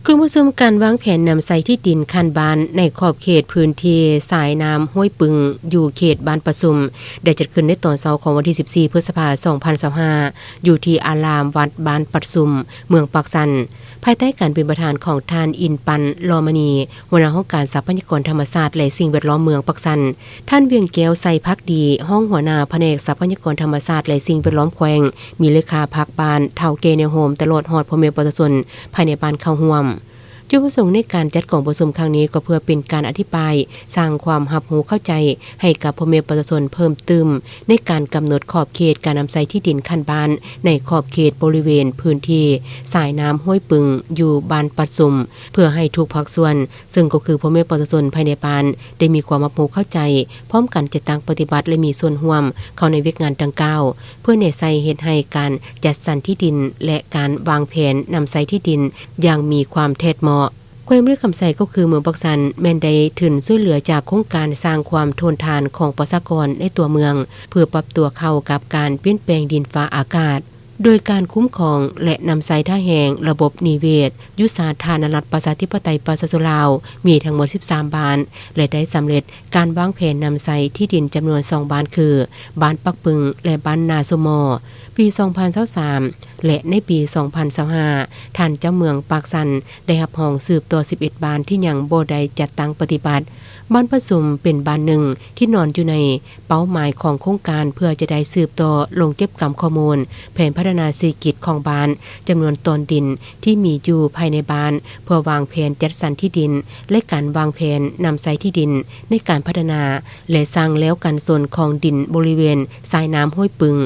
ກອງປະຊຸມການວາງແຜນນຳໃຊ້ທີ່ດິນຂັ້ນບ້ານໃນຂອບເຂດພື້ນທີ່ສາຍນ້ຳຫ້ວຍປຶງ ຢູ່ເຂດບ້ານປະຊຸມ ໄດ້ຈັດຂຶ້ນໃນຕອນເຊົ້າຂອງວັນທີສິບສີ່ ພຶດສະພາ ສອງພັນຊາວຫ້າ ຢູ່ທີ່ອາລາມວັດບ້ານປະຊຸມ ເມືອງປາກຊັນ ພາຍໃຕ້ການເປັນປະທານຂອງທ່ານ ອິນປັນ ລໍມະນີ ຫົວໜ້າຫ້ອງການຊັບພະຍາກອນທຳມະຊາດ ແລະ ສິ່ງແວດລ້ອມເມືອງປາກຊັນ, ທ່ານ ວຽງແກ້ວ ໄຊພັກດີ ຮອງຫົວໜ້າພະແນກຊັບພະຍາກອນທຳມະຊາດ ແລະ ສິ່ງແວດລ້ອມແຂວງ, ມີເລຂາພັກບ້ານ, ເຖົ້າແກ່ແນວໂຮມ, ຕະຫຼອດຮອດພໍ່ແມ່ປະຊາຊົນພາຍໃນບ້ານເຂົ້າຮ່ວມ. ຈຸດປະສົງໃນການຈັດກອງປະຊຸມຄັ້ງນີ້ ກໍເພື່ອເປັນການອະທິບາຍ, ສ້າງຄວາມຮັບຮູ້ເຂົ້າໃຈໃຫ້ກັບພໍ່ແມ່ປະຊາຊົນເພີ່ມຕື່ມ ໃນການກຳນົດຂອບເຂດການນຳໃຊ້ທີ່ດິນຂັ້ນບ້ານ ໃນຂອບເຂດບໍລິເວນພື້ນທີ່ສາຍນ້ຳຫ້ວຍປຶງ ຢູ່ບ້ານປະຊຸມ ເພື່ອໃຫ້ທຸກພາກສ່ວນ ເຊິ່ງກໍຄືພໍ່ແມ່ປະຊາຊົນພາຍໃນບ້ານ ໄດ້ມີຄວາມຮັບຮູ້ເຂົ້າໃຈ, ພ້ອມກັນຈັດຕັ້ງປະຕິບັດ ແລະ ມີສ່ວນຮ່ວມເຂົ້າໃນວຽກງານດັ່ງກ່າວ ເພື່ອແນໃສ່ເຮັດໃຫ້ການຈັດສັນທີ່ດິນ ແລະ ການວາງແຜນນຳໃຊ້ທີ່ດິນຢ່າງມີຄວາມແທດເໝາະ. ແຂວງບໍລິຄຳໄຊ ກໍຄືເມືອງປາກຊັນ ແມ່ນໄດ້ທຶນຊ່ວຍເຫຼືອຈາກໂຄງການສ້າງຄວາມທົນທານຂອງປະຊາກອນໃນຕົວເມືອງ ເພື່ອປັບຕົວເຂົ້າກັບການປ່ຽນແປງດິນຟ້າອາກາດ. ໂດຍການຄຸ້ມຄອງ ແລະ ນຳໃຊ້ທ່າແຮງລະບົບນິເວດ ຢູ່ສາທາລະນະລັດປະຊາທິປະໄຕປະຊາຊົນລາວ ມີທັງໝົດສິບສາມບ້ານ ແລະ ໄດ້ສຳເລັດການວາງແຜນນຳໃຊ້ທີ່ດິນຈຳນວນສອງບ້ານ ຄື ບ້ານປາກປຶງ ແລະ ບ້ານນາສົມມໍ. ປີສອງພັນຊາວສາມ ແລະ ໃນປີສອງພັນຊາວຫ້າ ທ່ານເຈົ້າເມືອງປາກຊັນ ໄດ້ຮັບຮອງສືບຕໍ່ສິບເອັດບ້ານທີ່ຍັງບໍ່ໄດ້ຈັດຕັ້ງປະຕິບັດ. ບ້ານປະຊຸມເປັນບ້ານໜຶ່ງທີ່ນອນຢູ່ໃນເປົ້າໝາຍຂອງໂຄງການ ເພື່ອຈະໄດ້ສືບຕໍ່ລົງເກັບກຳຂໍ້ມູນແຜນພັດທະນາເສດຖະກິດຂອງບ້ານ, ຈຳນວນຕອນດິນທີ່ມີຢູ່ພາຍໃນບ້ານ ເພື່ອວາງແຜນຈັດສັນທີ່ດິນ ແລະ ການວາງແຜນນຳໃຊ້ທີ່ດິນໃນການພັດທະນາ ແລະ ສ້າງແລວກັນຊົນຂອງດິນບໍລິເວນສາຍນ້ຳຫ້ວຍປຶງ.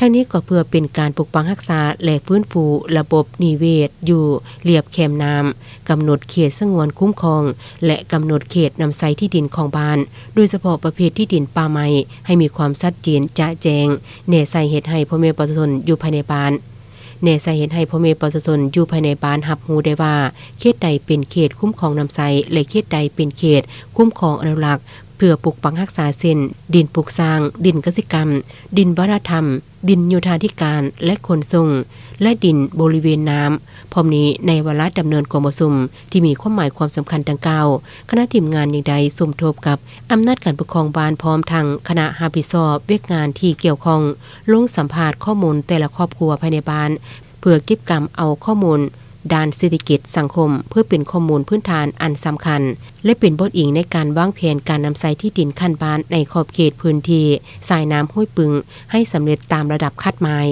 ທັງນີ້ກໍເພື່ອເປັນການປົກປັກຮັກສາ ແລະ ຟື້ນຟູລະບົບນິເວດຢູ່ລຽບແຄມນ້ຳ, ກຳນົດເຂດສະຫງວນຄຸ້ມຄອງ ແລະ ກຳນົດເຂດນຳໃຊ້ທີ່ດິນຂອງບ້ານ, ໂດຍສະເພາະປະເພດທີ່ດິນປ່າໄມ້ ໃຫ້ມີຄວາມຊັດເຈນຈະແຈ້ງ, ແນໃສ່ເຮັດໃຫ້ພໍ່ແມ່ປະຊາຊົນຢູ່ພາຍໃນບ້ານ, ແນໃສ່ເຮັດໃຫ້ພໍ່ແມ່ປະຊາຊົນຢູ່ພາຍໃນບ້ານຮັບຮູ້ໄດ້ວ່າ ເຂດໃດເປັນເຂດຄຸ້ມຄອງນຳໃຊ້ ແລະ ເຂດໃດເປັນເຂດຄຸ້ມຄອງອະນຸລັກ ເພື່ອປົກປັກຮັກສາ ເຊັ່ນ ດິນປຸກສ້າງ, ດິນກະສິກຳ, ດິນວັດທະນະທຳ, ດິນໂຍທາທິການ ແລະ ຂົນສົ່ງ ແລະ ດິນບໍລິເວນນ້ຳ. ພ້ອມນີ້, ໃນວາລະດຳເນີນກອງປະຊຸມທີ່ມີຄວາມໝາຍຄວາມສຳຄັນດັ່ງກ່າວ, ຄະນະທີມງານຍັງໄດ້ສົມທົບກັບອຳນາດການປົກຄອງບ້ານ ພ້ອມທັງຄະນະຮັບຜິດຊອບວຽກງານທີ່ກ່ຽວຂ້ອງ ລົງສຳພາດຂໍ້ມູນແຕ່ລະຄອບຄົວພາຍໃນບ້ານ ເພື່ອເກັບກຳເອົາຂໍ້ມູນດ້ານເສດຖະກິດສັງຄົມ ເພື່ອເປັນຂໍ້ມູນພື້ນຖານອັນສຳຄັນ ແລະ ເປັນບ່ອນອີງໃນການວາງແຜນການນຳໃຊ້ທີ່ດິນຂັ້ນບ້ານໃນຂອບເຂດພື້ນທີ່ສາຍນ້ຳຫ້ວຍປຶງ ໃຫ້ສຳເລັດຕາມລະດັບຄາດໝາຍ.